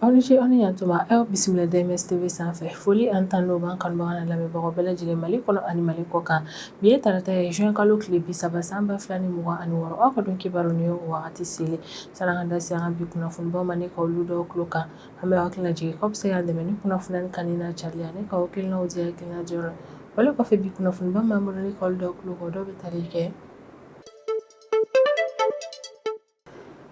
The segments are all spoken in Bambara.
Aw ni ce, aw ni ɲantuma. Aw bisimila DMS TV sanfɛ. Foli ani tanu b'an kanubaga n'a lamɛnbagaw bɛɛ lajɛlen, Mali kɔnɔ ani Mali kɔ kan. Bi ye tarata ye, juin kalo tile 30, san 2026. Aw ka don kibaru ni o wagati selen. Sani an ka da se an ka bi kunnafonibaw ma ni ka olu dɔw tulo kan, an bɛ aw hakili lajigin k'aw bɛ se k'an dɛmɛ ni kunnafoniya kanuni n'a carili ye ani k'aw hakilinaw di hakilina jɔyɔrɔ. Wale kɔfɛ, bi kunnafoniba b'an bolo ni ka olu dɔw tulo kan, o dɔw bɛ tali kɛ.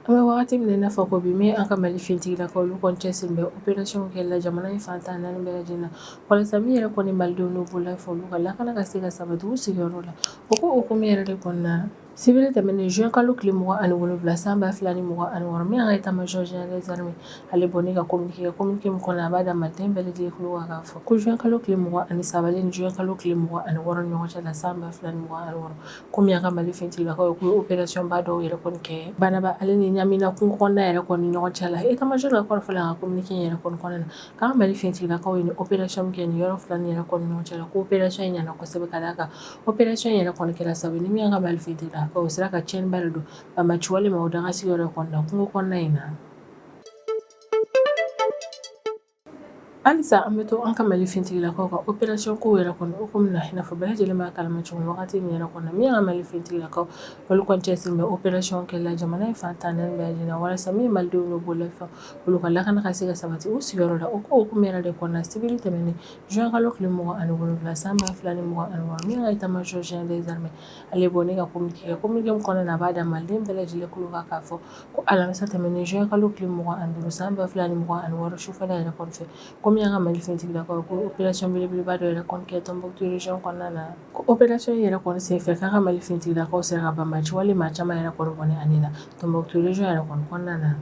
An bɛ wagati min na i n'a fɔ ko bi, min an ka Mali finitigilakaw, olu kɔni cɛsiri bɛ opération kɛli la jamana in fan 14 bɛɛ lajɛlen na, walasa min yɛrɛ kɔni Malidenw n'u bololafɛnw, olu ka lakana ka se ka sabati u sigiyɔrɔ la. O ko hukumu yɛrɛ de kɔnɔna na, sibiri tɛmɛnen, juin kalo tile 27, san 2026, min an ka état-major général des armées, ale bɔ ni ka communiqué kɛ, communiqué min kɔnɔ, a b'a da Maliden bɛɛ lajɛlen tulo kan k'a fɔ ko juin kalo tile 23 ni juin kalo tile 26 ni ɲɔgɔn cɛ la, san 2026, komi an ka Mali finitigilakaw ye, k'u ye opération ba dɔw yɛrɛ kɔni kɛ Banaba ale ni Ɲamina kungo kɔnɔna yɛrɛ kɔni ɲɔgɔn cɛ la. État-major ka kɔrɔfɔ la, a ka communiqué in yɛrɛ kɔni kɔnɔna na, k'an ka Mali finitigilakaw ye ni opération min kɛ nin yɔrɔ fila nin yɛrɛ kɔni ɲɔgɔn cɛ la, ko opération in ɲɛna kosɛbɛ, ka d'a kan opération in yɛrɛ kɔni kɛra sababu ni min y'an ka Mali finitigilakaw, o sera ka tiɲɛniba de don banbaanci wale ma o daga sigiyɔrɔ kɔnɔna na, kungo kɔnɔna in na. Halisa an bɛ to an ka Mali finitigilakaw ka opération kow yɛrɛ kɔnɔ hukumu na. I n'a fɔ bɛɛ lajɛlen b'a kalama cogo min, wagati min yɛrɛ kɔnɔ, min y'an ka Mali finitigilakaw, olu kɔni cɛsiri bɛ opération kɛli la jamana in fan 14 bɛɛ lajɛlen na, walasa min ye Malidenw n'u bololafɛnw, olu ka lakana ka se ka sabati u sigiyɔrɔ la. O ko hukumu yɛrɛ de kɔnɔna, sibiri tɛmɛnen, juin kalo tile 27, san 2026, min y'an ka état-major général des armées, ale bɔ ni ka communiqué kɛ, communiqué min kɔnɔna na, a b'a da Maliden bɛɛ lajɛlen tulo kan k'a fɔ ko alamisa tɛmɛnen, juin kalo tile 25, san 2026, sufɛla yɛrɛ kɔni fɛ, komi an ka Mali finitigilakaw ko opération belebeleba dɔ yɛrɛ kɔni kɛ Tombouctou région kɔnɔna na, ko opération in yɛrɛ kɔni senfɛ, k'an ka Mali finitigilakaw sera ka banbaanci wale maa caman yɛrɛ kɔni bɔnɛ a ni na Tombouctou région yɛrɛ kɔni kɔnɔna na.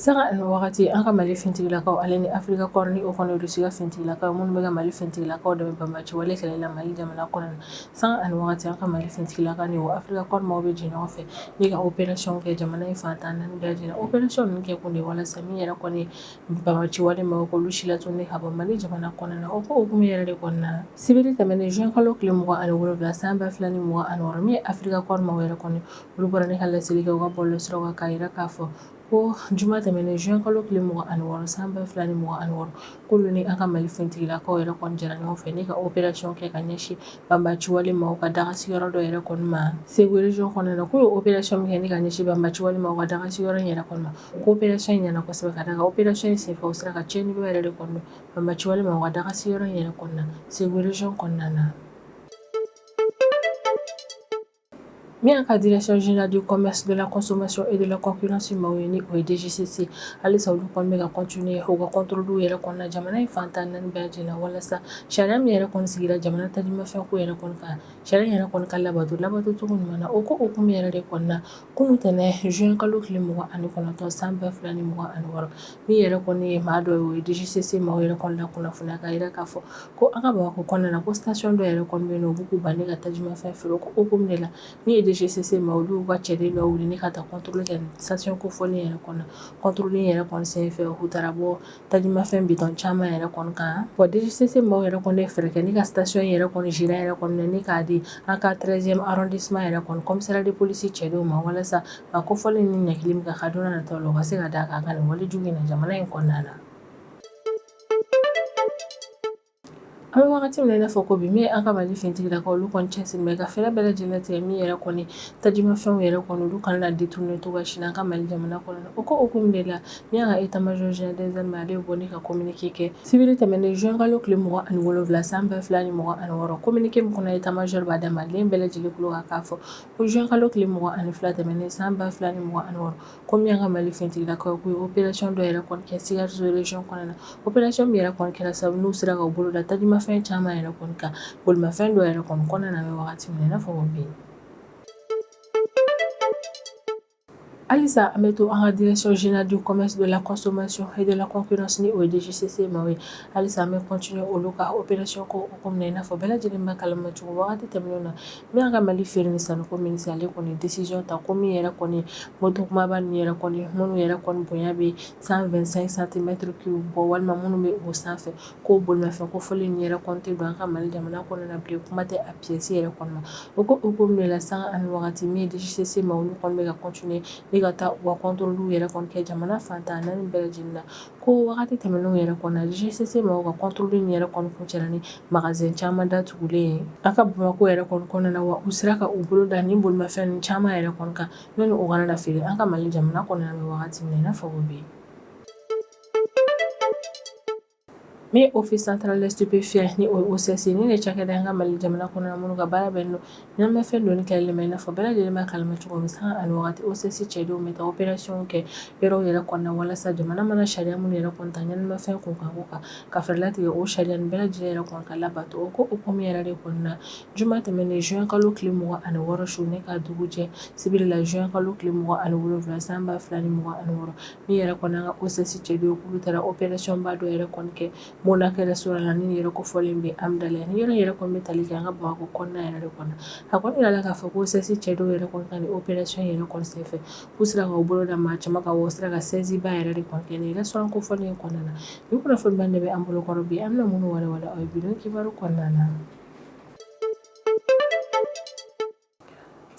Sanga ani wagati, an ka Mali finitigilakaw ale ni Africa Corps, ni o kɔni Russie ka finitigilakaw minnu bɛ ka Mali finitigilakaw dɛmɛ banbaanci wale kɛlɛ la Mali jamana kɔnɔ na, sanga ani wagati, an ka Mali finitigilakaw ni o Africa Corps maaw bɛ jɛ ɲɔgɔn fɛ ni ka opération kɛ jamana in fan 14 bɛɛ lajɛlen. Opération ninnu kɛ kun de walasa min yɛrɛ kɔni banbaanci wale maaw, k'olu silatunu ka bɔ Mali jamana kɔnɔna na. O ko hukumu yɛrɛ de kɔnɔna na, sibiri tɛmɛnen, juin kalo tile 27, san 2026, min ye Africa Corps maaw yɛrɛ kɔni, olu bɔra ni ka laseli kɛ u ka bɔlɔlɔsiraw kan k'a jira k'a fɔ ko juma tɛmɛnen, juin kalo tile 26, san 2026, k'olu ni an ka Mali finitigilakaw yɛrɛ kɔni jɛra ɲɔgɔn fɛ ni ka opération kɛ ka ɲɛsin banbaanci wale maaw ka daga sigiyɔrɔ dɔ yɛrɛ kɔni ma Segu région kɔnɔna na. K'u ye opération min kɛ ni ka ɲɛsin banbaanci wale maaw ka daga sigiyɔrɔ in yɛrɛ kɔni ma, ko opération in ɲɛna kosɛbɛ, ka d'a kan opération in senfɛ, u sera ka tiɲɛniba yɛrɛ de kɔni don banbaanci wale maaw ka daga sigiyɔrɔ in yɛrɛ kɔni na Segu région kɔnɔna na. Min y'an ka Direction générale du commerce, de la consommation et de la concurrence maaw ye, ni o ye DGCC, halisa olu kɔni bɛ ka continuer u ka contrôle yɛrɛ kɔnɔna jamana in fan 14 bɛɛ lajɛlen na, walasa sariya min yɛrɛ kɔni sigira jamana tajimafɛn ko yɛrɛ kɔni kan, sariya yɛrɛ kɔni ka labato labato cogo ɲuman na. O ko hukumu yɛrɛ de kɔnɔna, kunun tɛnɛn, juin kalo tile 29, san 2026, min yɛrɛ kɔni ye maa dɔ ye, o ye DGCC maaw yɛrɛ kɔni lakunnafoniya k'a jira k'a fɔ ko an ka Bamakɔ kɔnɔna na, ko station dɔ yɛrɛ kɔni bɛ yen nɔ, u b'u k'u ban ni ka tajimafɛn feere. O ko hukumu de la, min ye DGCC maaw, olu y'u ka cɛden dɔw wuli ni ka taa contrôle kɛ station kofɔlen yɛrɛ kɔnɔ. Contrôle yɛrɛ kɔni senfɛ, u taara bɔ tajimafɛn bidɔn caman yɛrɛ kɔni kan. Wa DGCC maaw yɛrɛ kɔni ye fɛɛrɛ kɛ ni ka station yɛrɛ kɔni gérant yɛrɛ kɔni ni k'a di an ka 13e arrondissement yɛrɛ kɔni commissariat de police cɛdenw ma, walasa a kofɔlen ni ɲangili min ka kan don nataw la, u ka se ka d'a kan ka nin wale jugu in na jamana in kɔnɔna na. An bɛ wagati min na i n'a fɔ ko bi, min an ka Mali finitigilakaw, olu kɔni cɛsiri bɛ ka fɛɛrɛ bɛɛ lajɛlen tigɛ min yɛrɛ kɔni tajimafɛnw yɛrɛ kɔni, olu kana na détourner cogoya si la an ka Mali jamana kɔnɔ. O ko hukumu de la, min y'an ka état-major général des armées, ale bɔ ni ka communiqué kɛ sibiri tɛmɛnen, juin kalo tile 27, san 2026. Communiqué min kɔnɔ, état-major b'a da Maliden bɛɛ lajɛlen tulo kan k'a fɔ ko juin kalo tile 22 tɛmɛnen, san 2026, komi an ka Mali finitigilakaw k'u ye opération dɔ yɛrɛ kɔni kɛ Sikaso région kɔnɔna na, opération min yɛrɛ kɔni kɛra sababu n'u sera ka u bolo da tajimafɛn caman yɛrɛ kɔni kan bolimafɛn dɔ yɛrɛ kɔni kɔnɔna na, an bɛ wagati min na i n'a fɔ ko bi. Halisa an bɛ to an ka Direction générale du commerce, de la consommation et de la concurrence, ni o ye DGCC maaw ye. Halisa an bɛ continuer olu ka opération ko hukumu na. I n'a fɔ bɛɛ lajɛlen b'a kalama cogo, wagati tɛmɛnenw na, min y'an ka Mali feere ni sanniko ministre, ale kɔni décision ta ko min yɛrɛ kɔni moto kumaba ninnu yɛrɛ kɔni, minnu yɛrɛ kɔni bonya bɛ 125 centimètres cube bɔ walima minnu bɛ o sanfɛ, ko bolimafɛn kofɔlen ninnu yɛrɛ kɔni tɛ don an ka Mali jamana kɔnɔna na bilen, kuma tɛ a pièce yɛrɛ kɔni ma. O ko hukumu de la, sanga ani wagati, min ye DGCC ma, olu kɔni bɛ ka continuer ni ka taa u ka contrôle yɛrɛ kɔni kɛ jamana fan 14 bɛɛ lajɛlen na. Ko wagati tɛmɛnenw yɛrɛ kɔnɔ na, DGCC maaw ka contrôle in yɛrɛ kɔni kuncɛra ni magasin caman datugulen ye an ka Bamakɔ yɛrɛ kɔni kɔnɔna na, wa u sera ka u bolo da ni bolimafɛn caman yɛrɛ kɔni kan n'o u kana na feere an ka Mali jamana kɔnɔna na wagati min na i n'a fɔ ko bi. Min ye Office central des stupéfiants ni o ye OCS ye, nin de cakɛda an ka Mali jamana kɔnɔna minnu ka baara bɛnnen don ɲɛnaminimafɛn donni kɛlɛli ma, i n'a fɔ bɛɛ lajɛlen b'a kalama cogo min, sanga ani wagati OCS cɛdenw bɛ taa opération kɛ yɔrɔw yɛrɛ kɔnɔna walasa jamana mana sariya minnu yɛrɛ kɔni ta ɲɛnaminimafɛn kunkan ko kan, ka fɛɛrɛ latigɛ o sariya nin bɛɛ lajɛlen yɛrɛ kɔni ka labato. O ko hukumu yɛrɛ de kɔnɔna, juma tɛmɛnen juin kalo tile 26 su ni ka dugu jɛ sibiri la juin kalo tile 27 san 2026, min yɛrɛ kɔni an ka OCS cɛdenw k'olu taara opération ba dɔ yɛrɛ kɔni kɛ Monaco restaurant la, ni yɛrɛ kofɔlen bɛ Hamdallaye. Ni yɔrɔ yɛrɛ kɔni bɛ tali kɛ an ka Bamakɔ kɔnɔna yɛrɛ de kɔnɔ. A kɔni yirala k'a fɔ ko OCS cɛdenw yɛrɛ kɔni ka nin opération yɛrɛ kɔni senfɛ, k'u sera k'u bolo da maa caman kan, wa u sera ka saisie ba yɛrɛ de kɔni kɛ nin restaurant kofɔlen in kɔnɔna na. Nin kunnafoniba de bɛ an bolo kɔrɔ bi, an bɛna minnu walawala aw ye bi don kibaru kɔnɔna na.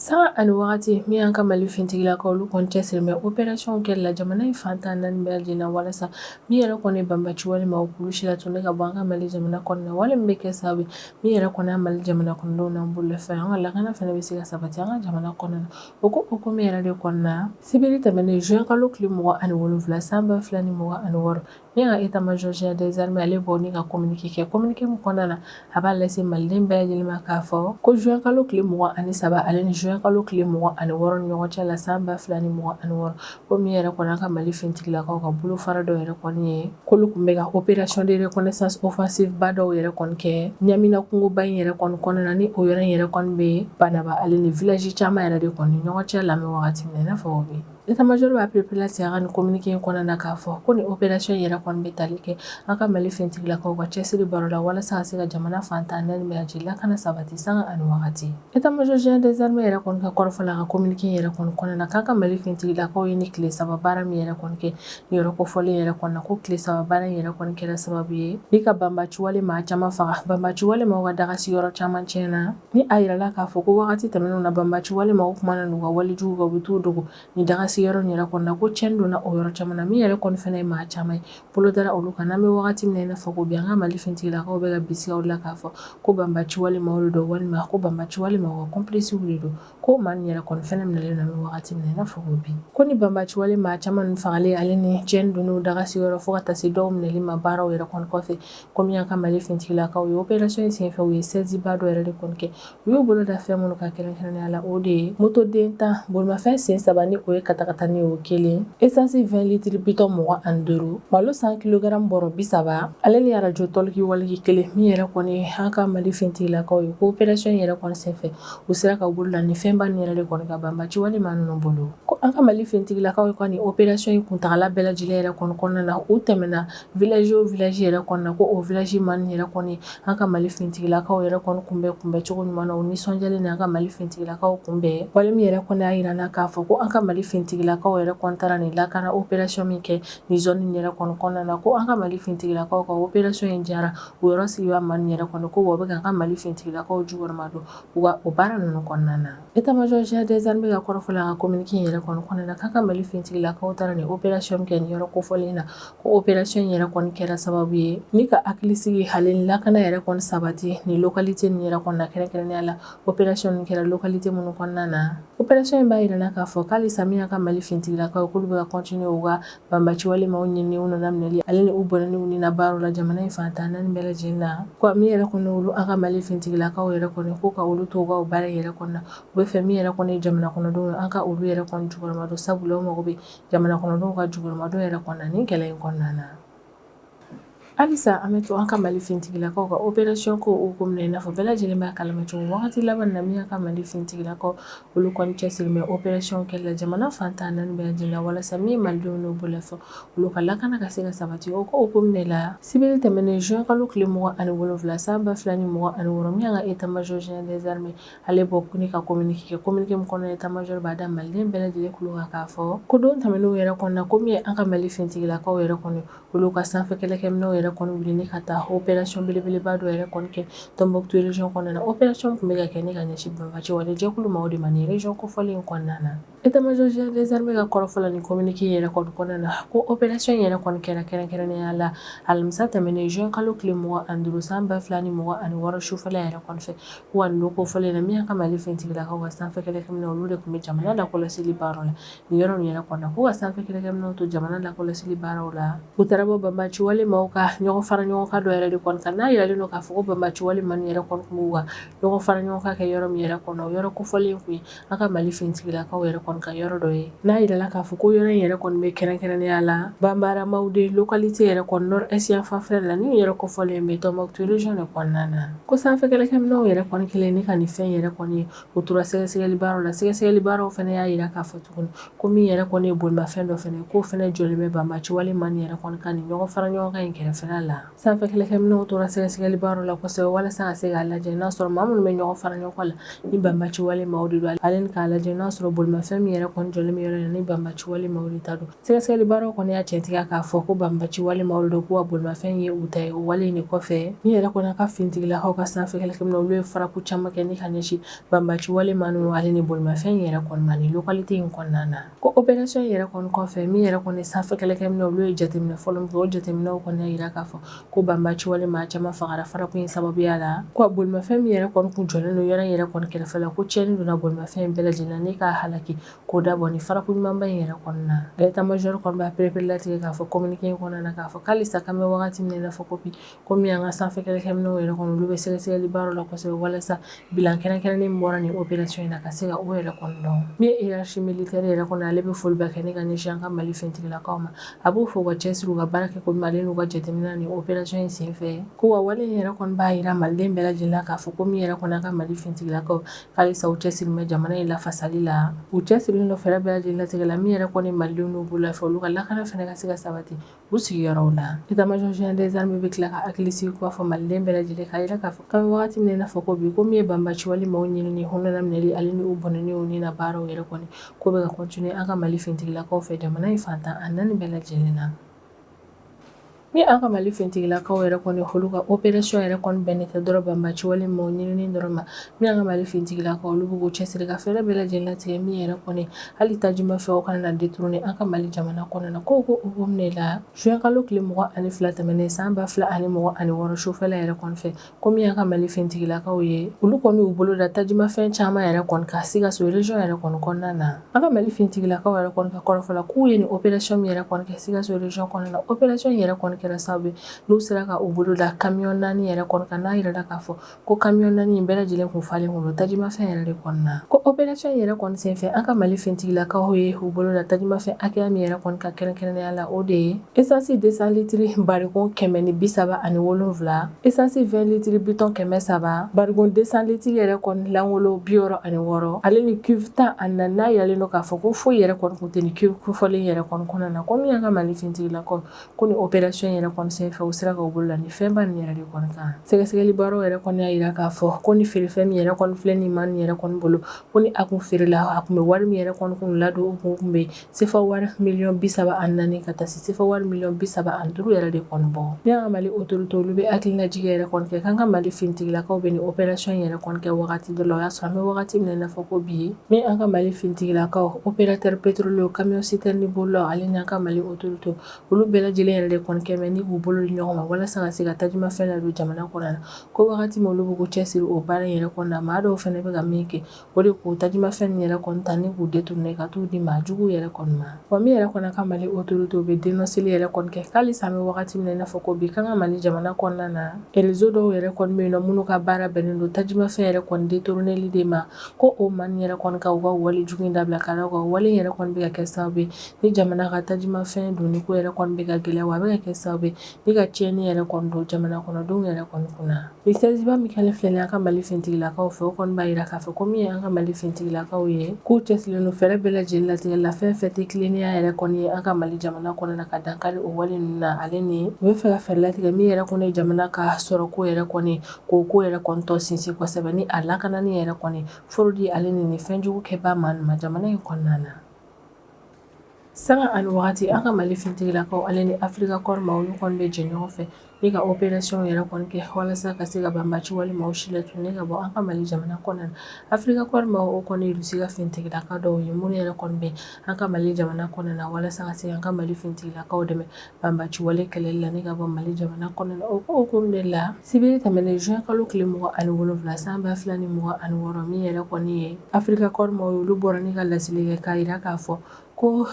Sanga ani wagati min y'an ka Mali finitigilakaw olu kɔni cɛsiri bɛ opération kɛli la jamana in fan 14 bɛɛ lajɛlen na, walasa min yɛrɛ kɔni banbaci wale maaw k'olu silatunu ka bɔ an ka Mali jamana kɔnɔna na, wale min bɛ kɛ sababu min yɛrɛ kɔni Mali jamana kɔnɔdenw n'an bolofɛn, an ka lakana fana bɛ se ka sabati an ka jamana kɔnɔna na. O ko hukumu yɛrɛ de kɔnɔna, sibiri tɛmɛnen juin kalo tile 27 san 2026, min ka état-major général des armées ale bɔ ni ka communiqué kɛ, communiqué min kɔnɔna na a b'a lase maliden bɛɛ lajɛlen ma k'a fɔ ko juin kalo tile 23 ale ni juin kalo tile 26 ni ɲɔgɔn cɛ la san 2026, ko min yɛrɛ kɔni an ka Mali finitigilakaw ka bolofara dɔw yɛrɛ kɔni ye, k'olu tun bɛ ka opération de reconnaissance offensive ba dɔw yɛrɛ kɔni kɛ Ɲamina kungoba in yɛrɛ kɔni kɔnɔna na, ni o yɔrɔ in yɛrɛ kɔni bɛ Banaba ale ni village caman yɛrɛ de kɔni ɲɔgɔn cɛ la wagati min na i n'a fɔ bi. État-major b'a pereperelatigɛ a ka nin communiqué in kɔnɔna na k'a fɔ ko nin opération in yɛrɛ kɔni bɛ tali kɛ an ka Mali finitigilakaw ka cɛsiri baro la walasa ka se ka jamana fan 14 bɛɛ lajɛlen lakana sabati sanga ani wagati. État-major général des armées yɛrɛ kɔni ka kɔrɔfɔ la a ka communiqué in yɛrɛ kɔni kɔnɔna na, k'an ka Mali finitigilakaw ye ni tile 3 baara min yɛrɛ kɔni kɛ nin yɔrɔ kofɔlen yɛrɛ kɔni na, ko tile 3 baara in yɛrɛ kɔni kɛra sababu ye ni ka banbaci wale maa caman faga, banbaci wale maaw ka dagasi yɔrɔ caman tiɲɛna. Ni a yirala k'a fɔ ko wagati tɛmɛnenw na banbaci wale maaw tun mana n'u ka walejugu kɛ, u bɛ t'u dogo nin dagasi yɔrɔ in yɛrɛ kɔnɔna, ko tiɲɛni donna o yɔrɔ caman na, min yɛrɛ kɔni fana ye maa caman ye bolo dara olu kan. N'an bɛ wagati min na i n'a fɔ ko bi, an ka Mali finitigilakaw bɛ ka bisigiya o la k'a fɔ ko banbaci wale maaw de don, walima ko banbaci wale maaw ka complices de don, ko maa nin yɛrɛ kɔni fana minɛlen don an bɛ wagati min na i n'a fɔ ko bi. Ko ni banbaci wale maa caman ninnu fagalen ale ni tiɲɛni donn'u dagasi yɔrɔ fo ka taa se dɔw minɛli ma baaraw yɛrɛ kɔni kɔfɛ, ko min y'an ka Mali finitigilakaw ye opération in senfɛ, u ye saisie ba dɔ yɛrɛ de kɔni kɛ. U y'u bolo da fɛn minnu kan kɛrɛnkɛrɛnnenya la, o de ye motoden 10, bolimafɛn sen 3 ni o ye katakatani o kelen, essence 20 litres bitɔn 25, malo 100 kilogramme bɔrɔ 30, ale ni arajo talkie walkie kelen. Min yɛrɛ kɔni an ka Mali finitigilakaw ye, ko opération in yɛrɛ kɔni senfɛ, u sera ka bolo da ni fɛnba nin yɛrɛ de kɔni kan banbaci wale maa ninnu bolo. Ko an ka Mali finitigilakaw ka nin opération in kuntagala bɛɛ lajɛlen yɛrɛ kɔni kɔnɔna na, u tɛmɛna village o village yɛrɛ kɔnɔna na, ko o village maa nin yɛrɛ kɔni an ka Mali finitigilakaw yɛrɛ kɔni kunbɛn cogo ɲuman na, u nisɔndiyalen ni an ka Mali finitigilakaw kunbɛn. Wale min yɛrɛ kɔni y'a jira na k'a fɔ ko an ka Mali finitigilakaw yɛrɛ kɔni taara nin lakana opération min kɛ nin zone in yɛrɛ kɔni kɔnɔna na, ko an ka Mali finitigilakaw ka opération in diyara o yɔrɔ sigibaa maa nin yɛrɛ kɔni, ko wa u bɛ ka an ka Mali finitigilakaw jukɔrɔma don u ka o baara ninnu kɔnɔna na. État-major général des armées ka kɔrɔfɔ la a ka communiqué in yɛrɛ kɔni kɔnɔna na, k'an ka Mali finitigilakaw taara nin opération min kɛ nin yɔrɔ kofɔlen na, ko opération in yɛrɛ kɔni kɛra sababu ye ni ka hakilisigi hali ni lakana yɛrɛ kɔni sabati nin localité nin yɛrɛ kɔni na, kɛrɛnkɛrɛnnenya la opération nin kɛra localité minnu kɔnɔna na. Opération in b'a jira na k'a fɔ k'alisa min y'an ka Mali finitigilakaw k'olu bɛ ka continuer u ka banbaci wale maaw ɲinini u nana minɛli ale ni u bɔnɛni u ni na baaraw la jamana in fan 14 bɛɛ lajɛlen na. Ko min yɛrɛ kɔni olu an ka Mali finitigilakaw yɛrɛ kɔni ko ka olu to u ka baara yɛrɛ kɔnɔna na, u bɛ fɛ min yɛrɛ kɔni jamana kɔnɔdenw ye an ka olu yɛrɛ kɔni jukɔrɔma don, sabula u mago bɛ jamana kɔnɔdenw ka jukɔrɔmadon yɛrɛ kɔnɔna nin kɛlɛ in kɔnɔna na. Halisa an bɛ to an ka Mali finitigilakaw ka opération ko hukumu na, i n'a fɔ bɛɛ lajɛlen b'a kalama cogo wagati laban na, min y'an ka Mali finitigilakaw olu kɔni cɛsiri bɛ opération kɛli la jamana fan 14 bɛɛ lajɛlen na, walasa min ye malidenw n'u bolofɛn olu ka lakana ka se ka sabati. O ko hukumu de la, sibiri tɛmɛnen juin kalo tile 27 san 2026, min y'an ka état-major général des armées ale bɔ ni ka communiqué kɛ, communiqué min kɔnɔ état-major b'a da maliden bɛɛ lajɛlen tulo kan k'a fɔ ko don tɛmɛnenw yɛrɛ kɔnɔna, ko min ye an ka Mali finitigilakaw yɛrɛ kɔni olu ka sanfɛ kɛlɛkɛminɛnw yɛrɛ yɛrɛ kɔni wuli ni ka taa opération belebeleba dɔ yɛrɛ kɔni kɛ Tombouctou région kɔnɔna na. Opération tun bɛ ka kɛ ni ka ɲɛsin banbaanci wale jɛkulu maaw de ma nin région kofɔlen in kɔnɔna na. État-major général des armées ka kɔrɔfɔ la nin communiqué yɛrɛ kɔni kɔnɔna na, ko opération yɛrɛ kɔni kɛra kɛrɛnkɛrɛnnenya la alamisa tɛmɛnen juin kalo tile 25 san 2026 sufɛla yɛrɛ kɔni fɛ. Wa nin don kofɔlen na, min y'an ka Mali finitigilakaw ka sanfɛ kɛlɛkɛminɛnw, olu de tun bɛ jamana lakɔlɔsili baaraw la nin yɔrɔ nin yɛrɛ kɔnɔ na. K'u ka sanfɛ kɛlɛkɛminɛnw to jamana lakɔlɔsili baaraw la, u taara bɔ banbaanci wale maaw ka ɲɔgɔn fara ɲɔgɔn kan dɔ yɛrɛ de kɔni kan. N'a yiralen don k'a fɔ ko banbaanci wale maa yɛrɛ kɔni tun b'u ka ɲɔgɔn fara ɲɔgɔn kan kɛ yɔrɔ min yɛrɛ kɔnɔ, o yɔrɔ kofɔlen tun ye an ka Mali finitigilakaw yɛrɛ kɔni ka yɔrɔ dɔ ye. N'a yirala k'a fɔ ko yɔrɔ in yɛrɛ kɔni bɛ kɛrɛnkɛrɛnnenya la Banbara Mawudi localité yɛrɛ kɔni nord est yan fanfɛla la, nin yɛrɛ kofɔlen bɛ Tombouctou région de kɔnɔna na. Ko sanfɛ kɛlɛkɛminɛnw yɛrɛ kɔni kɛlen ni ka nin fɛn yɛrɛ kɔni ye, u tora sɛgɛsɛgɛli baaraw la. Sɛgɛsɛgɛli baaraw fana y'a jira k'a fɔ tuguni ko min yɛrɛ kɔni ye bolimafɛn dɔ fana ye, k'o fana jɔlen bɛ banbaanci wale maa yɛrɛ kɔni ka nin ɲɔgɔn fara ɲɔgɔn kan in kɛrɛfɛla la. Sanfɛ kɛlɛkɛminɛnw tora sɛgɛsɛgɛli baaraw la kosɛbɛ walasa ka se k'a lajɛ n'a sɔrɔ maa minnu bɛ ɲɔgɔn fara ɲɔgɔn kan la ni banbaanci wale maaw de don, ale ni k'a lajɛ n'a sɔrɔ bolimafɛn min yɛrɛ kɔni jɔlen bɛ yɔrɔ in na ni banbaanci wale maaw de ta don. Sɛgɛsɛgɛli baaraw kɔni y'a cɛntigiya k'a fɔ ko banbaanci wale maaw de don, k'u ka bolimafɛn ye u ta ye. O wale in de kɔfɛ, min yɛrɛ kɔni ka finitigilakaw ka sanfɛ kɛlɛkɛminɛnw, olu ye frappe caman kɛ ni ka ɲɛsin banbaanci wale maa ninnu ale ni bolimafɛn in yɛrɛ kɔni ma nin localité in kɔnɔna na. Ko opération yɛrɛ kɔni kɔfɛ, min yɛrɛ kɔni sanfɛ kɛlɛkɛminɛnw, olu ye jateminɛ fɔlɔ min kɛ, o jateminɛw kɔni y'a jira k'a fɔ ko banbaanci wale maa caman fagara frappe in sababuya la. Ko bolimafɛn min yɛrɛ kɔni kun jɔlen don yɔrɔ in yɛrɛ kɔni kɛrɛfɛ la, ko tiɲɛni donna bolimafɛn in bɛɛ lajɛlen na ni k'a halaki k'o dabɔ ni frappe ɲumanba in yɛrɛ kɔni na. État-major kɔni b'a pereperelatigɛ k'a fɔ communiqué in kɔnɔna na k'a fɔ k'alisa k'an bɛ wagati min na i n'a fɔ ko bi, ko min y'an ka sanfɛ kɛlɛkɛminɛnw yɛrɛ kɔni, olu bɛ sɛgɛsɛgɛli baaraw la kosɛbɛ walasa bilan kɛrɛnkɛrɛnnen min bɔra nin opération in na ka se ka o yɛrɛ kɔni dɔn. Min ye hiérarchie militaire yɛrɛ kɔni, ale bɛ foliba kɛ ni ka ɲɛsin an ka Mali finitigilakaw ma. A b'u fo u ka cɛsiri, u ka baara kɛ ko ɲuman, ale n'u ka jateminɛ nin opération in senfɛ. Ko wa wale in yɛrɛ kɔni b'a jira Maliden bɛɛ lajɛlen la k'a fɔ ko min yɛrɛ kɔni an ka Mali finitigilakaw, halisa u cɛsirilen bɛ jamana in lafasali la, u cɛsirilen don fɛɛrɛ bɛɛ lajɛlen latigɛ la min yɛrɛ kɔni Malidenw n'u bolofɛn, olu ka lakana fana ka se ka sabati u sigiyɔrɔw la. État-major général des armées bɛ tila ka hakili sigi k'a fɔ Maliden bɛɛ lajɛlen k'a jira k'a fɔ k'an bɛ wagati min na i n'a fɔ ko bi, ko min ye banbaanci wale maaw ɲinini, u minɛli ale ni u bɔnɛni u ni na baaraw yɛrɛ kɔni ko bɛ ka continuer an ka Mali finitigilakaw fɛ jamana in fan 14 bɛɛ lajɛlen na. Ni an ka Mali finitigilakaw yɛrɛ kɔni, olu ka opération yɛrɛ kɔni bɛnnen tɛ dɔrɔn banbaanci wale maaw ɲinini dɔrɔn ma. Min an ka Mali finitigilakaw, olu b'u cɛsiri ka fɛɛrɛ bɛɛ lajɛlen latigɛ min yɛrɛ kɔni hali tajimafɛnw kana na détourner an ka Mali jamana kɔnɔna na. Ko ko o minɛ la juin kalo tile 22 tɛmɛnen san 2026 sufɛla yɛrɛ kɔni fɛ, ko min y'an ka Mali finitigilakaw ye, olu kɔni y'u bolo da tajimafɛn caman yɛrɛ kɔni kan Sikaso région yɛrɛ kɔni kɔnɔna na. An ka Mali finitigilakaw yɛrɛ kɔni ka kɔrɔfɔ la, k'u ye nin opération min yɛrɛ kɔni kɛ Sikaso région kɔnɔna na, opération yɛrɛ kɔni kɛra sababu ye n'u sera ka u bolo da camion 4 yɛrɛ kɔni kan. N'a yirala k'a fɔ ko camion 4 in bɛɛ lajɛlen kun falen kun don tajimafɛn yɛrɛ de kɔni na. Ko opération yɛrɛ kɔni senfɛ, an ka Mali finitigilakaw ye u bolo da tajimafɛn hakɛya min yɛrɛ kɔni kan kɛrɛnkɛrɛnnenya la, o de ye essence 200 litres barikon 137, essence 20 litres bidon 300, barikon 200 litres yɛrɛ kɔni langolo 66, ale ni cuve 14. N'a yiralen don k'a fɔ ko foyi yɛrɛ kɔni kun tɛ nin cuve kofɔlen yɛrɛ kɔni kɔnɔna na. Ko min y'an ka Mali finitigilakaw ko ni opération yɛrɛ kɔni senfɛ, u sera ka u bolo da nin fɛnba nin yɛrɛ de kɔni kan. Sɛgɛsɛgɛli baaraw yɛrɛ kɔni y'a jira k'a fɔ ko ni feerefɛn min yɛrɛ kɔni filɛ nin maa nin yɛrɛ kɔni bolo, ko ni a kun feerela, a kun bɛ wari min yɛrɛ kɔni kun ladon, o kun bɛ sefa wari miliyɔn 34 ka taa se sefa wari miliyɔn 35 yɛrɛ de kɔni bɔ. Ni an ka Mali autorité, olu bɛ hakililajigin yɛrɛ kɔni kɛ k'an ka Mali finitigilakaw bɛ nin opération yɛrɛ kɔni kɛ wagati dɔ la, o y'a sɔrɔ an bɛ wagati min na i n'a fɔ ko bi, min an ka Mali finitigilakaw, opérateur pétrolier, camion citerne bolilaw, ale ni an ka Mali autorité, olu bɛɛ lajɛlen yɛrɛ de kɔni kɛ ni k'u bolo di ɲɔgɔn ma walasa ka se ka tajimafɛn ladon jamana kɔnɔ na. Ko wagati min olu b'u k'u cɛsiri o baara in yɛrɛ kɔnɔ na, maa dɔw fana bɛ ka min kɛ, o de k'u tajimafɛn nin yɛrɛ kɔni ta ni k'u détourner ka t'u di maa juguw yɛrɛ kɔni ma. Wa min yɛrɛ kɔni ka Mali autorité bɛ dénonceli yɛrɛ kɔni kɛ k'alisa an bɛ wagati min na i n'a fɔ ko bi, k'an ka Mali jamana kɔnɔna na, réseau dɔw yɛrɛ kɔni bɛ yen nɔ minnu ka baara bɛnnen don tajimafɛn yɛrɛ kɔni détourneli de ma, ko o maa nin yɛrɛ kɔni ka u ka wale jugu in dabila, ka d'a kan wale in yɛrɛ kɔni bɛ ka kɛ sababu ye ni jamana ka tajimafɛn donni ko yɛrɛ kɔni bɛ ka gɛlɛya, wa a bɛ ka kɛ sababu ye ni ka tiɲɛni yɛrɛ kɔni don jamana kɔnɔdenw yɛrɛ kɔni kunna. Ni saisiba min kɛlen filɛ nin an ka Mali finitigilakaw fɛ, o kɔni b'a jira k'a fɔ ko min ye an ka Mali finitigilakaw ye, k'u cɛsirilen don fɛɛrɛ bɛɛ lajɛlen latigɛ la, fɛn fɛn tɛ tilennenya yɛrɛ kɔni ye an ka Mali jamana kɔnɔ na, ka dankari o wale ninnu na, ale ni u bɛ fɛ ka fɛɛrɛ latigɛ min yɛrɛ kɔni ye jamana ka sɔrɔko yɛrɛ kɔni, k'o ko yɛrɛ kɔni tɔ sinsin kosɛbɛ ni a lakanani yɛrɛ kɔni fraude ale ni nin fɛnjugu kɛbaa maa ninnu ma jamana in kɔnɔna na. Sanga ani wagati, an ka Mali finitigilakaw ale ni Africa Corps ma, olu kɔni bɛ jɛ ɲɔgɔn fɛ ni ka opération yɛrɛ kɔni kɛ walasa ka se ka banbaci wale maaw si latunu ni ka bɔ an ka Mali jamana kɔnɔna na. Africa Corps maaw, o kɔni ye Russie ka finitigilaka dɔw ye minnu yɛrɛ kɔni bɛ an ka Mali jamana kɔnɔna na walasa ka se an ka Mali finitigilakaw dɛmɛ banbaci wale kɛlɛli la ni ka bɔ Mali jamana kɔnɔna na. O ko hukumu de la, sibiri tɛmɛnen juin kalo tile 27 san 2026, min yɛrɛ kɔni ye Africa Corps maaw ye, olu bɔra ni ka laseli kɛ k'a jira k'a fɔ ko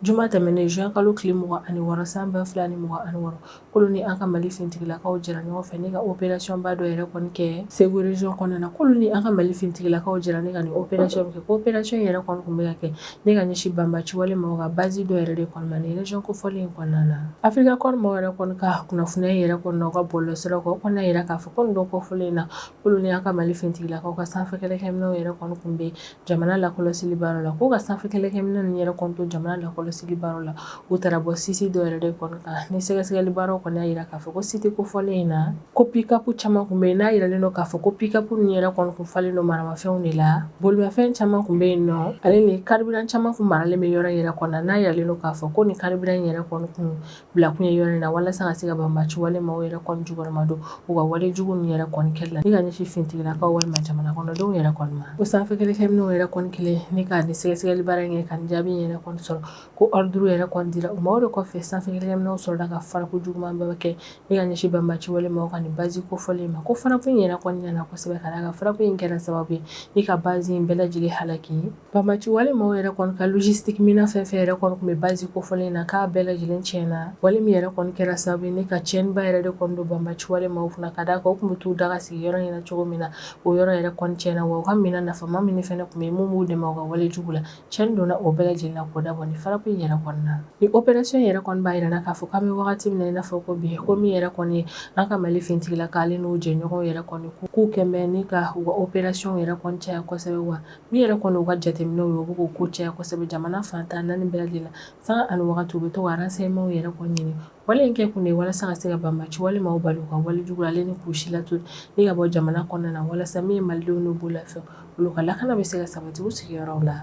juma tɛmɛnen juin kalo tile 26 san 2026, k'olu ni an ka Mali finitigilakaw jɛra ɲɔgɔn fɛ ni ka opération ba dɔ yɛrɛ kɔni kɛ Segu région kɔnɔna na. K'olu ni an ka Mali finitigilakaw jɛra ni ka nin opération kɛ, ko opération yɛrɛ kɔni tun bɛ ka kɛ ni ka ɲɛsin banbaci wale maaw ka base dɔ yɛrɛ de kɔni ma nin région kofɔlen in kɔnɔna na. Africa Corps maaw yɛrɛ kɔni ka kunnafoniya yɛrɛ kɔni na u ka bɔlɔlɔsiraw kan, o kɔni y'a jira k'a fɔ ko nin don kofɔlen in na, k'olu ni an ka Mali finitigilakaw ka sanfɛ kɛlɛkɛminɛnw yɛrɛ kɔni tun bɛ jamana lakɔlɔsili baara la. K'u ka sanfɛ kɛlɛkɛminɛn ninnu yɛrɛ kɔni to jamana lakɔlɔsili baara la, u taara bɔ site dɔ yɛrɛ de kɔni kan. Ni sɛgɛsɛgɛli baaraw kɔni y'a jira k'a fɔ ko site kofɔlen in na, ko pick-up caman tun bɛ yen, n'a jiralen don k'a fɔ ko pick-up ninnu yɛrɛ kɔni tun falen don maramafɛnw de la. Bolimafɛn caman tun bɛ yen nɔ, ale ni carburant caman tun maralen bɛ yɔrɔ in yɛrɛ kɔnɔ, n'a jiralen don k'a fɔ ko nin carburant in yɛrɛ kɔni tun bila kun ye yɔrɔ in na walasa ka se ka banbaci wale maaw yɛrɛ kɔni jukɔrɔma don u ka wale jugu ninnu yɛrɛ kɔni kɛli la ni ka ɲɛsin finitigilakaw walima jamana kɔnɔdenw yɛrɛ kɔni ma. Ko sanfɛ kɛlɛkɛminɛnw yɛrɛ kɔni kɛlen ni ka nin sɛgɛsɛgɛli baara in kɛ ka nin jaabi in yɛrɛ kɔni sɔrɔ, ko ordre yɛrɛ kɔni dira u ma. O de kɔfɛ, sanfɛ kɛlɛkɛminɛnw sɔrɔla ka frappe jugumanba kɛ ni ka ɲɛsin banbaci wale maaw ka nin base kofɔlen ma. Ko frappe in yɛrɛ kɔni ɲɛna kosɛbɛ, ka d'a kan frappe in kɛra sababu ye ni ka base in bɛɛ lajɛlen halaki. Banbaci wale maaw yɛrɛ kɔni ka logistique minɛn fɛn fɛn yɛrɛ kɔni tun bɛ base kofɔlen na, k'a bɛɛ lajɛlen tiɲɛna. Wale min yɛrɛ kɔni kɛra sababu ye ni ka tiɲɛniba yɛrɛ de kɔni don banbaci wale maaw kunna, ka d'a kan u tun bɛ t'u daga sigi yɔrɔ in na cogo min na, o yɔrɔ yɛrɛ kɔni tiɲɛna. Wa u ka minɛn nafama min fɛnɛ tun bɛ yen, mun b'u dɛmɛ u ka wale jugu la, tiɲɛni donna o bɛɛ lajɛlen na k'o dabɔ ni frappe in yɛrɛ kɔni na. Ni opération yɛrɛ kɔni b'a jira k'a fɔ k'an bɛ wagati min na i n'a fɔ ko bi, ko min yɛrɛ kɔni ye an ka Mali finitigilakaw ale n'u jɛɲɔgɔnw yɛrɛ kɔni, k'u kɛn bɛ ni ka u ka opération yɛrɛ kɔni caya kosɛbɛ. Wa min yɛrɛ kɔni u ka jateminɛw ye, u bɛ k'o ko caya kosɛbɛ jamana fan 14 bɛɛ lajɛlen na. Sanga ani wagati, u bɛ to ka renseignement yɛrɛ kɔni ɲini. Wale in kɛ kun de ye walasa ka se ka banbaci wale maaw bali u ka wale jugu la, ale ni k'u si latunu ni ka bɔ jamana kɔnɔna na, walasa min ye malidenw n'u bolofɛn, olu ka lakana bɛ se ka sabati u sigiyɔrɔw la.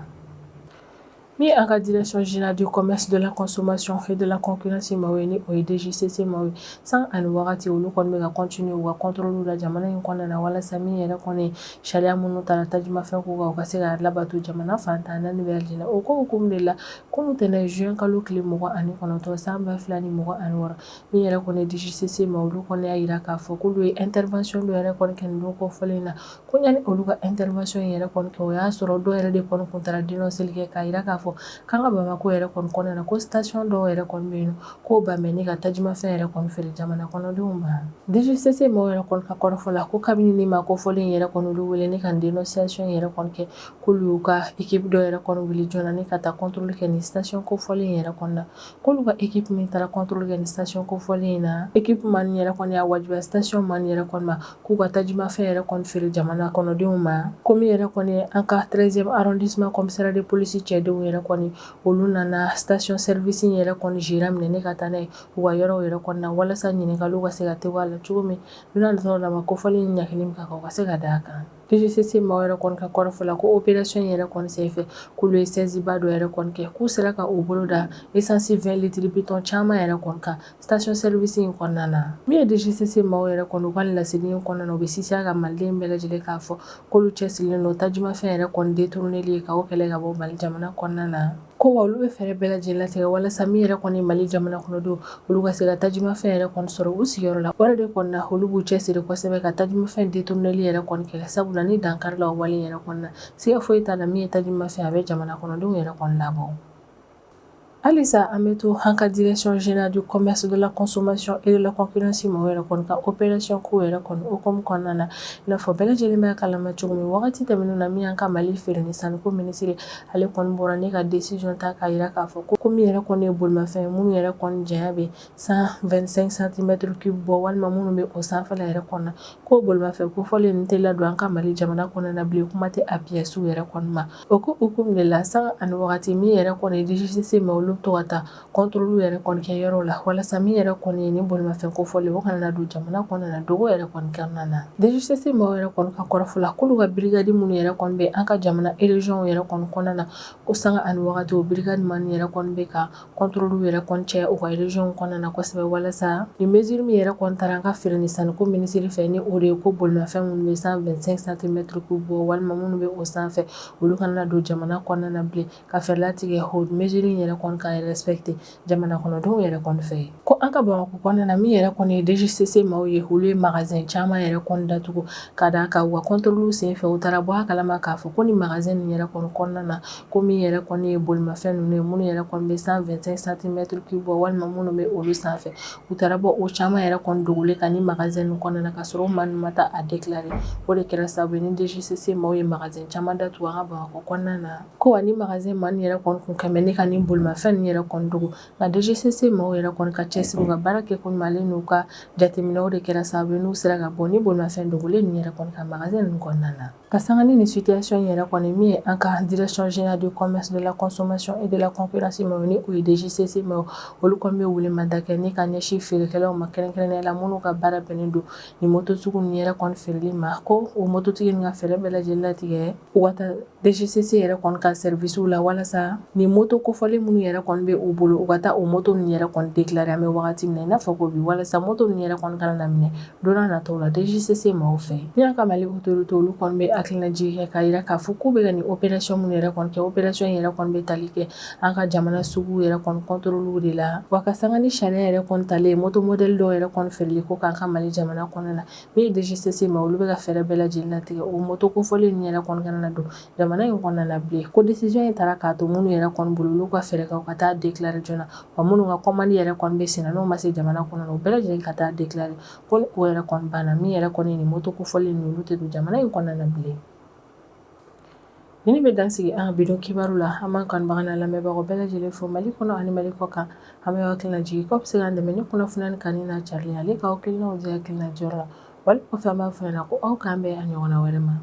Min an ka Direction générale du commerce, de la consommation et de la concurrence maaw ye, ni o ye DGCC maaw ye, sanga ani wagati olu kɔni bɛ ka continuer u ka contrôle la jamana in kɔnɔna na, walasa min yɛrɛ kɔni sariya minnu taara tajumafɛn ko kan, u ka se ka labato jamana fan 14 bɛɛ lajɛlen na. O ko hukumu de la, kunun tɛnɛn juin kalo tile 29 san 2026, min yɛrɛ kɔni DGCC ma, olu kɔni y'a jira k'a fɔ k'olu ye intervention dɔ yɛrɛ kɔni kɛ nin don kofɔlen na. Ko yanni olu ka intervention yɛrɛ kɔni kɛ, o y'a sɔrɔ dɔw yɛrɛ de kɔni tun taara dénonceli kɛ k'a jira k'a fɔ k'an ka Bamakɔ yɛrɛ kɔni kɔnɔna na, ko station dɔw yɛrɛ kɔni bɛ yen, k'o ban bɛ ni ka tajumafɛn yɛrɛ kɔni feere jamana kɔnɔdenw ma. DGCC maaw yɛrɛ kɔni ka kɔrɔfɔ la, ko kabini ni maa kofɔlen yɛrɛ kɔni olu wele ni ka dénonciation yɛrɛ kɔni kɛ, k'olu y'u ka équipe dɔ yɛrɛ kɔni wuli joona ni ka taa contrôle kɛ nin station kofɔlen yɛrɛ kɔni na. K'olu ka équipe min taara contrôle kɛ nin station kofɔlen in na, équipe maa nin yɛrɛ kɔni y'a wajibiya station maa nin yɛrɛ kɔni ma k'u ka tajumafɛn yɛrɛ kɔni feere jamana kɔnɔdenw ma. Ko min yɛrɛ kɔni an ka 13e arrondissement commissariat de police cɛdenw yɛrɛ kɔni, olu nana station service in yɛrɛ kɔni gérant minɛ ni ka taa n'a ye u ka yɔrɔw yɛrɛ kɔni na, walasa ɲininkaliw ka se ka teliya la cogo min don nataw la, ma kofɔlen in ɲangili min ka kan, o ka se ka d'a kan. DGCC maaw yɛrɛ kɔni ka kɔrɔfɔ la, ko opération yɛrɛ kɔni senfɛ, k'olu ye saisie ba dɔ yɛrɛ kɔni kɛ, k'u sera ka u bolo da essence 20 litres bidon caman yɛrɛ kɔni kan station service in kɔnɔna na. Min ye DGCC maaw yɛrɛ kɔni, u ka laseli in kɔnɔna na, u bɛ sinsin a ka maliden bɛɛ lajɛlen k'a fɔ k'olu cɛsirilen don tajumafɛn yɛrɛ kɔni détourneli ye ka o kɛlɛ ka bɔ Mali jamana kɔnɔna na. Ko wa olu bɛ fɛɛrɛ bɛɛ lajɛlen latigɛ walasa min yɛrɛ kɔni Mali jamana kɔnɔdenw, olu ka se ka tajumafɛn yɛrɛ kɔni sɔrɔ u sigiyɔrɔ la. O yɛrɛ de kɔni na, olu b'u cɛsiri kosɛbɛ ka tajumafɛn détourneli yɛrɛ kɔni kɛlɛ, sabula ni dankarila o wale yɛrɛ kɔni na, siga foyi t'a la, min ye tajumafɛn, a bɛ jamana kɔnɔdenw yɛrɛ kɔni labɔ. Halisa an bɛ to an ka Direction générale du commerce, de la consommation et de la concurrence maaw yɛrɛ kɔni ka opération ko yɛrɛ kɔni hukumu kɔnɔna na. I n'a fɔ bɛɛ lajɛlen b'a kalama cogo min, wagati tɛmɛnen na, min y'an ka Mali feere ni sanniko minisiri, ale kɔni bɔra ni ka décision ta k'a jira k'a fɔ ko min yɛrɛ kɔni ye bolimafɛn minnu yɛrɛ kɔni janya bɛ 125 centimètres cubes bɔ, walima minnu bɛ o sanfɛla yɛrɛ kɔnɔ na, k'o bolimafɛn kofɔlen ninnu tɛ ladon an ka Mali jamana kɔnɔna na bilen, kuma tɛ a pièces yɛrɛ kɔni ma. O ko hukumu de la, sanga ani wagati, min yɛrɛ kɔni DGCC ma, olu olu bɛ to ka taa contrôle yɛrɛ kɔni kɛ yɔrɔ la walasa min yɛrɛ kɔni ye ni bolimafɛn kofɔlen o kana na don jamana kɔnɔna na dogo yɛrɛ kɔni kɔnɔna na. DGCC maaw yɛrɛ kɔni ka kɔrɔfɔ la k'olu ka brigade minnu yɛrɛ kɔni bɛ an ka jamana région yɛrɛ kɔni kɔnɔna na, ko sanga ani wagati o brigade maa yɛrɛ kɔni bɛ ka contrôle yɛrɛ kɔni caya u ka région kɔnɔna na kosɛbɛ, walasa ni mesure min yɛrɛ kɔni taara an ka feere ni sanniko minisiri fɛ, ni o de ye ko bolimafɛn minnu bɛ 125 centimètres cube bɔ walima minnu bɛ o sanfɛ, olu kana na don jamana kɔnɔna na bilen, ka fɛɛrɛ latigɛ o mesure in yɛrɛ kɔni ka respecter jamana kɔnɔdenw yɛrɛ kɔni fɛ. Ko an ka Bamakɔ kɔnɔna na, min yɛrɛ kɔni ye DGCC maaw ye, olu ye magasin caman yɛrɛ kɔni datugu ka d'a kan u ka contrôle senfɛ, u taara bɔ a kalama k'a fɔ ko ni magasin nin yɛrɛ kɔni kɔnɔna na, ko min yɛrɛ kɔni ye bolimafɛn ninnu ye, minnu yɛrɛ kɔni bɛ 125 centimètres cube bɔ walima minnu bɛ olu sanfɛ, u taara bɔ o caman yɛrɛ kɔni dogolen kan ni magasin ninnu kɔnɔna na, ka sɔrɔ o maa ninnu ma taa a déclarer. O de kɛra sababu ye ni DGCC maaw ye magasin caman datugu an ka Bamakɔ kɔnɔna na. Ko wa ni magasin maa ninnu yɛrɛ kɔni kun kɛmɛ ne ka nin bolimafɛn ninnu yɛrɛ kɔni dogo, nka DGCC maaw yɛrɛ kɔni ka cɛsiri, u ka baara kɛ ko ɲuman ale n'u ka jateminɛw de kɛra sababu ye n'u sera ka bɔ ni bolimafɛn dogolen ninnu yɛrɛ kɔni ka magasin ninnu kɔnɔna na. Ka sanga ni nin situation yɛrɛ kɔni, min ye an ka Direction générale du commerce, de la consommation et de la concurrence maaw, ni o ye DGCC maaw, olu kɔni bɛ welemada kɛ ni ka ɲɛsin feerekɛlaw ma, kɛrɛnkɛrɛnnenya la minnu ka baara bɛnnen don nin moto sugu ninnu yɛrɛ kɔni feereli ma, ko o mototigi ninnu ka fɛɛrɛ bɛɛ lajɛlen latigɛ u ka taa DGCC yɛrɛ kɔni ka service la, walasa nin moto kofɔlen minnu yɛrɛ kɔni bɛ u bolo, u ka taa o moto ninnu yɛrɛ kɔni déclarer an bɛ wagati min na i n'a fɔ ko bi, walasa moto ninnu yɛrɛ kɔni kana na minɛ don n'a nataw la DGCC maaw fɛ. Ni an ka Mali autorité, olu kɔni bɛ hakilinajigin kɛ k'a jira k'a fɔ k'u bɛ ka nin opération minnu yɛrɛ kɔni kɛ, opération yɛrɛ kɔni bɛ tali kɛ an ka jamana sugu yɛrɛ kɔni contrôle de la. Wa ka sanga ni sariya yɛrɛ kɔni talen moto modèle dɔw yɛrɛ kɔni feereli ko k'an ka Mali jamana kɔnɔna na, min ye DGCC ma, olu bɛ ka fɛɛrɛ bɛɛ lajɛlen latigɛ o moto kofɔlen ninnu yɛrɛ kɔni kana na don jamana in kɔnɔna na bilen. Ko décision in taara k'a to minnu yɛrɛ kɔni bolo, olu ka fɛɛrɛ kɛ u ka taa déclarer joona, wa minnu ka commande yɛrɛ kɔni bɛ senna n'o ma se jamana kɔnɔ, u bɛɛ lajɛlen ka taa déclarer. Ko ni o yɛrɛ kɔni banna, min yɛrɛ kɔni nin moto kofɔlen ninnu, olu tɛ don jamana in kɔnɔna na bilen. Nin bɛ dan sigi an ka bi don kibaru la. An b'an kanubaga n'a lamɛnbagaw bɛɛ lajɛlen fo Mali kɔnɔ ani Mali kɔ kan. An bɛ hakilina jigin k'aw bɛ se k'an dɛmɛ ni kunnafoniya kanu n'a carili ale k'aw hakilinaw di hakilina jɔyɔrɔ la. Wali kɔfɛ, an b'a fɔ ɲɛna ko aw k'an bɛn a ɲɔgɔnna wɛrɛ ma.